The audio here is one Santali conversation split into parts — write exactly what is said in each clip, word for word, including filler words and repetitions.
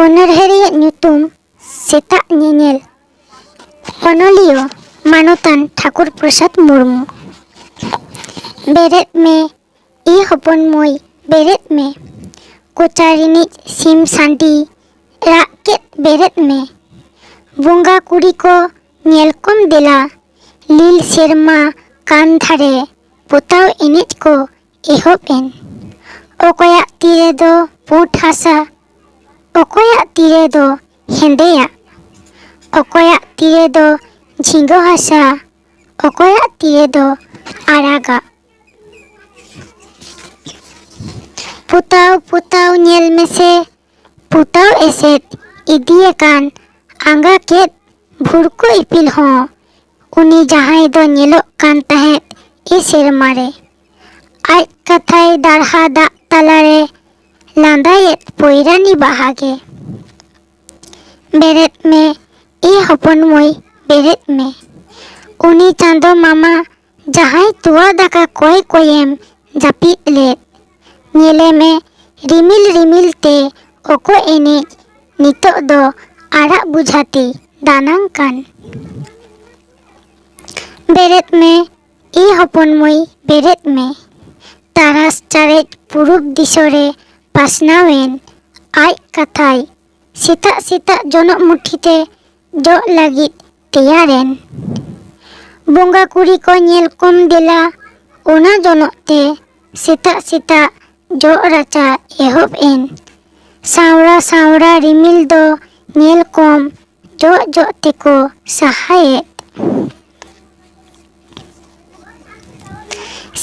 ᱚᱱᱚᱬᱦᱮ ᱨᱮᱭᱟᱜ ᱧᱩᱛᱩᱢ ᱥᱮᱛᱟᱜ ᱧᱮᱧᱮᱞ᱾ ᱚᱱᱚᱞᱤᱭᱟᱹ ᱢᱟᱱᱚᱛᱟᱱ ᱴᱷᱟᱠᱩᱨ ᱯᱨᱚᱥᱟᱫᱽ ᱢᱩᱨᱢᱩ᱾ ᱵᱮᱨᱮᱫ ᱢᱮ, ᱮ ᱦᱚᱯᱚᱱ ᱢᱟᱹᱭ, ᱵᱮᱨᱮᱫ ᱢᱮ᱾ ᱠᱚᱪᱟ ᱨᱤᱱᱤᱡ ᱥᱤᱢ ᱥᱟᱺᱰᱤ ᱨᱟᱜ ᱠᱮᱫ, ᱵᱮᱨᱮᱫ ᱢᱮ᱾ ᱵᱚᱸᱜᱟ ᱠᱩᱲᱤ ᱠᱚ ᱧᱮᱞ ᱠᱚᱢ ᱫᱮᱞᱟ, ᱞᱤᱞ ᱥᱮᱨᱢᱟ ᱠᱟᱱ ᱫᱷᱟᱨᱮ ᱯᱚᱛᱟᱣ ᱮᱱᱮᱡ ᱠᱚ ᱮᱦᱚᱵ ᱮᱱ᱾ ᱚᱠᱚᱭᱟᱜ ᱛᱤ ᱨᱮᱫᱚ ᱯᱩᱸᱰ ᱦᱟᱥᱟ, ᱚᱠᱚᱭᱟᱜ ᱛᱤ ᱨᱮᱫᱚ ᱦᱮᱸᱫᱮᱭᱟᱜ, ᱚᱠᱚᱭᱟᱜ ᱛᱤ ᱨᱮᱫᱚ ᱡᱷᱤᱸᱜᱟᱹ ᱦᱟᱥᱟ, ᱚᱠᱚᱭᱟᱜ ᱛᱤ ᱨᱮᱫᱚ ᱟᱨᱟᱜᱟᱜ᱾ ᱯᱚᱛᱟᱣ ᱯᱚᱛᱟᱣ ᱧᱮᱞ ᱢᱮᱥᱮ, ᱯᱚᱛᱟᱣ ᱮᱥᱮᱫ ᱤᱫᱤᱭᱟᱠᱟᱱ ᱟᱸᱜᱟ ᱠᱮᱫ ᱵᱷᱩᱨᱠᱟᱹ ᱤᱯᱤᱞ ᱦᱚᱸ ᱩᱱᱤ ᱡᱟᱦᱟᱸᱭ ᱫᱚ ᱧᱮᱞᱚᱜ ᱠᱟᱱ ᱛᱟᱦᱮᱸᱫ ᱮ ᱥᱮᱨᱢᱟ ᱨᱮ᱾ ᱟᱡ ᱠᱟᱛᱷᱟᱭ ᱫᱟᱨᱦᱟ ᱫᱟᱜ ᱛᱟᱞᱟᱨᱮ ᱞᱟᱸᱫᱟᱭᱮᱫ ᱯᱚᱭᱨᱟᱱᱤ ᱵᱟᱦᱟ ᱜᱮ᱾ ᱵᱮᱨᱮᱫ ᱢᱮ, ᱮ ᱦᱚᱯᱚᱱ ᱢᱟᱹᱭ, ᱵᱮᱨᱮᱫ ᱢᱮ᱾ ᱩᱱᱤ ᱪᱟᱸᱫᱚ ᱢᱟᱢᱟ ᱡᱟᱦᱟᱸᱭ ᱛᱚᱣᱟ ᱫᱟᱠᱟ ᱠᱚᱭ ᱠᱚᱭᱮᱢ ᱡᱟᱹᱯᱤᱫ ᱞᱮᱫ, ᱧᱮᱞᱮ ᱢᱮ ᱨᱤᱢᱤᱞ ᱨᱤᱢᱤᱞ ᱛᱮ ᱚᱠᱚ ᱮᱱᱮᱡ ᱱᱤᱛᱚᱜ ᱫᱚ ᱟᱨᱟᱜ ᱵᱩᱡᱷᱟᱹᱛᱮ ᱫᱟᱱᱟᱝ ᱠᱟᱱ᱾ ᱵᱮᱨᱮᱫ ᱢᱮ, ᱮ ᱦᱚᱯᱚᱱ ᱢᱟᱹᱭ, ᱵᱮᱨᱮᱫ ᱢᱮ᱾ ᱛᱟᱨᱟᱥ ᱪᱟᱨᱮᱡ ᱯᱩᱨᱩᱵ ᱫᱤᱥᱚ ᱨᱮ ᱯᱟᱥᱱᱟᱣᱮᱱ ᱟᱡ ᱠᱟᱛᱷᱟᱭ ᱥᱮᱛᱟᱜ ᱥᱮᱛᱟᱜ ᱡᱚᱱᱚᱜ ᱢᱩᱴᱷᱤ ᱛᱮ ᱡᱚᱜ ᱞᱟᱹᱜᱤᱫ ᱛᱮᱭᱟᱨᱮᱱ᱾ ᱵᱚᱸᱜᱟ ᱠᱩᱲᱤ ᱠᱚ ᱧᱮᱞ ᱠᱚᱢ ᱫᱮᱞᱟ, ᱚᱱᱟ ᱡᱚᱱᱚᱜ ᱛᱮ ᱥᱮᱛᱟᱜ ᱥᱮᱛᱟᱜ ᱡᱚᱜ ᱨᱟᱪᱟ ᱮᱦᱚᱵ ᱮᱱ᱾ ᱥᱟᱶᱨᱟ ᱥᱟᱶᱨᱟ ᱨᱤᱢᱤᱞ ᱫᱚ ᱧᱮᱞ ᱠᱚᱢ ᱡᱚᱜ ᱡᱚᱜ ᱛᱮᱠᱚ ᱥᱟᱦᱟᱭᱮᱫ᱾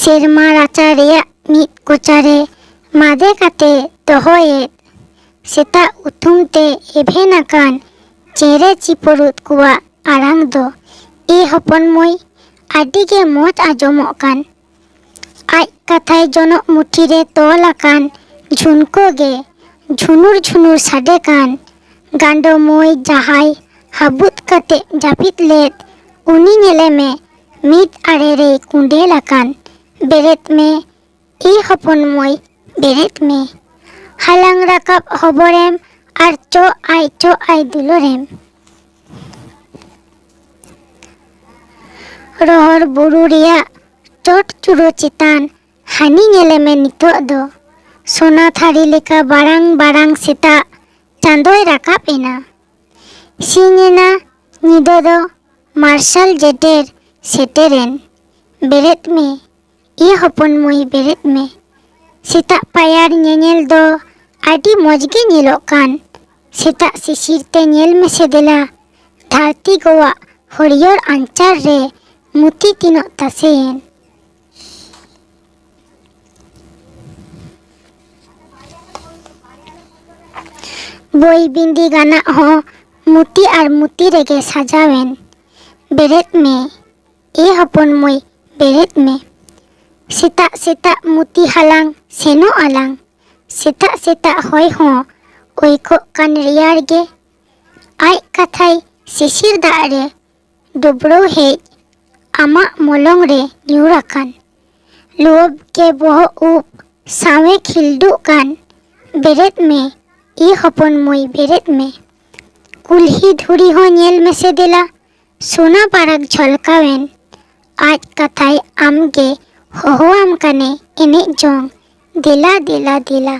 ᱥᱮᱨᱢᱟ ᱨᱟᱪᱟ ᱨᱮᱭᱟᱜ ᱢᱤᱫ ᱠᱚᱪᱟᱨᱮ ᱢᱟᱫᱮ ᱠᱟᱛᱮ ᱫᱚᱦᱚᱭᱮᱫ᱾ ᱥᱮᱛᱟᱜ ᱩᱛᱩᱢ ᱛᱮ ᱮᱵᱷᱮᱱ ᱟᱠᱟᱱ ᱪᱮᱬᱮ ᱪᱤᱯᱨᱩᱫ ᱠᱚᱣᱟᱜ ᱟᱲᱟᱝ ᱫᱚ, ᱮ ᱦᱚᱯᱚᱱ ᱢᱟᱹᱭ, ᱟᱹᱰᱤ ᱜᱮ ᱢᱚᱡᱽ ᱟᱸᱡᱚᱢᱚᱜ ᱠᱟᱱ᱾ ᱟᱡ ᱠᱟᱛᱷᱟᱭ ᱡᱚᱱᱚᱜ ᱢᱩᱴᱷᱤ ᱨᱮ ᱛᱚᱞ ᱟᱠᱟᱱ ᱡᱷᱩᱱᱠᱟᱹ ᱜᱮ ᱡᱷᱩᱱᱩᱨ ᱡᱷᱩᱱᱩᱨ ᱥᱟᱰᱮ ᱠᱟᱱ᱾ ᱜᱟᱸᱰᱚ ᱢᱟᱹᱭ ᱡᱟᱦᱟᱸᱭ ᱦᱟᱹᱵᱩᱫ ᱠᱟᱛᱮ ᱡᱟᱹᱯᱤᱫ ᱞᱮᱫ, ᱩᱱᱤ ᱧᱮᱞᱮ ᱢᱮ ᱢᱤᱫ ᱟᱲᱮ ᱨᱮᱭ ᱠᱩᱸᱰᱮᱞ ᱟᱠᱟᱱ᱾ ᱵᱮᱨᱮᱫ ᱢᱮ, ᱮ ᱦᱚᱯᱚᱱ ᱢᱟᱹᱭ, ᱵᱮᱨᱮᱫ ᱢᱮ᱾ ᱦᱟᱞᱟᱝ ᱨᱟᱠᱟᱵ ᱦᱚᱵᱚᱨᱮᱢ ᱟᱨ ᱪᱚᱜ ᱟᱭ ᱪᱚᱜ ᱟᱭ ᱫᱩᱞᱟᱹᱲᱮᱢ᱾ ᱨᱚᱦᱚᱲ ᱵᱩᱨᱩ ᱨᱮᱭᱟᱜ ᱪᱚᱴ ᱪᱩᱲᱟᱹ ᱪᱮᱛᱟᱱ ᱦᱟᱹᱱᱤ ᱧᱮᱞᱮᱢᱮ ᱱᱤᱛᱚᱜ ᱫᱚ᱾ ᱥᱚᱱᱟ ᱛᱷᱟᱹᱨᱤ ᱞᱮᱠᱟ ᱵᱟᱲᱟᱝ ᱵᱟᱲᱟᱝ ᱥᱮᱛᱟᱜ ᱪᱟᱸᱫᱚᱭ ᱨᱟᱠᱟᱵ ᱮᱱᱟ᱾ ᱥᱤᱧ ᱮᱱᱟ, ᱧᱤᱫᱟᱹ ᱫᱚ ᱢᱟᱨᱥᱟᱞ ᱡᱮᱴᱮᱨ ᱥᱮᱴᱮᱨᱮᱱ᱾ ᱵᱮᱨᱮᱫ ᱢᱮ, ᱮ ᱦᱚᱯᱚᱱ ᱢᱟᱹᱭ, ᱵᱮᱨᱮᱫ ᱢᱮ᱾ ᱥᱮᱛᱟᱜ ᱯᱟᱭᱟᱨ ᱧᱮᱧᱮᱞ ᱫᱚ ᱟᱹᱰᱤ ᱢᱚᱡᱽ ᱜᱮ ᱧᱮᱞᱚᱜ ᱠᱟᱱ᱾ ᱥᱮᱛᱟᱜ ᱥᱤᱥᱤᱨ ᱛᱮ ᱧᱮᱞ ᱢᱮᱥᱮ ᱫᱮᱞᱟ, ᱫᱷᱟᱹᱨᱛᱤ ᱜᱚᱣᱟᱜ ᱦᱟᱹᱨᱭᱟᱹᱲ ᱟᱧᱪᱟᱨ ᱨᱮ ᱢᱩᱛᱤ ᱛᱤᱱᱟᱹᱜ ᱛᱟᱥᱮᱭᱮᱱ᱾ ᱵᱳᱭ ᱵᱤᱸᱫᱤ ᱜᱟᱱᱟᱜ ᱦᱚᱸ ᱢᱩᱛᱤ ᱟᱨ ᱢᱩᱛᱤ ᱨᱮᱜᱮ ᱥᱟᱡᱟᱣᱮᱱ᱾ ᱵᱮᱨᱮᱫ ᱢᱮ, ᱮ ᱦᱚᱯᱚᱱ ᱢᱟᱹᱭ, ᱵᱮᱨᱮᱫ ᱢᱮ᱾ ᱥᱮᱛᱟᱜ ᱥᱮᱛᱟᱜ ᱢᱩᱛᱤ ᱦᱟᱞᱟᱝ ᱥᱮᱱᱚᱜ ᱟᱞᱟᱝ᱾ ᱥᱮᱛᱟᱜ ᱥᱮᱛᱟᱜ ᱦᱚᱭ ᱦᱚᱸ ᱚᱭᱠᱚᱜ ᱠᱟᱱ ᱨᱮᱭᱟᱲ ᱜᱮ᱾ ᱟᱡ ᱠᱟᱛᱷᱟᱭ ᱥᱤᱥᱤᱨ ᱫᱟᱜ ᱨᱮ ᱰᱩᱵᱽᱲᱟᱹᱣ ᱦᱮᱡ, ᱟᱢᱟᱜ ᱢᱚᱞᱚᱝ ᱨᱮ ᱧᱩᱨ ᱟᱠᱟᱱ᱾ ᱞᱩᱣᱟᱹᱵ ᱜᱮ ᱵᱚᱦᱚᱜ ᱩᱵ ᱥᱟᱶᱮ ᱠᱷᱤᱞᱰᱩᱜ ᱠᱟᱱ᱾ ᱵᱮᱨᱮᱫ ᱢᱮ, ᱮ ᱦᱚᱯᱚᱱ ᱢᱟᱹᱭ, ᱵᱮᱨᱮᱫ ᱢᱮ᱾ ᱠᱩᱞᱦᱤ ᱫᱷᱩᱲᱤ ᱦᱚᱸ ᱧᱮᱞ ᱢᱮᱥᱮ ᱫᱮᱞᱟ, ᱥᱚᱱᱟ ᱯᱟᱨᱟᱜᱽ ᱡᱷᱚᱞᱠᱟᱣᱮᱱ᱾ ᱟᱡ ᱠᱟᱛᱷᱟᱭ ᱟᱢᱜᱮ ᱦᱚᱦᱚᱣᱟᱢ ᱠᱟᱱᱮ ᱮᱱᱮᱡ ᱡᱚᱝ, ᱫᱮᱞᱟ, ᱫᱮᱞᱟ, ᱫᱮᱞᱟ᱾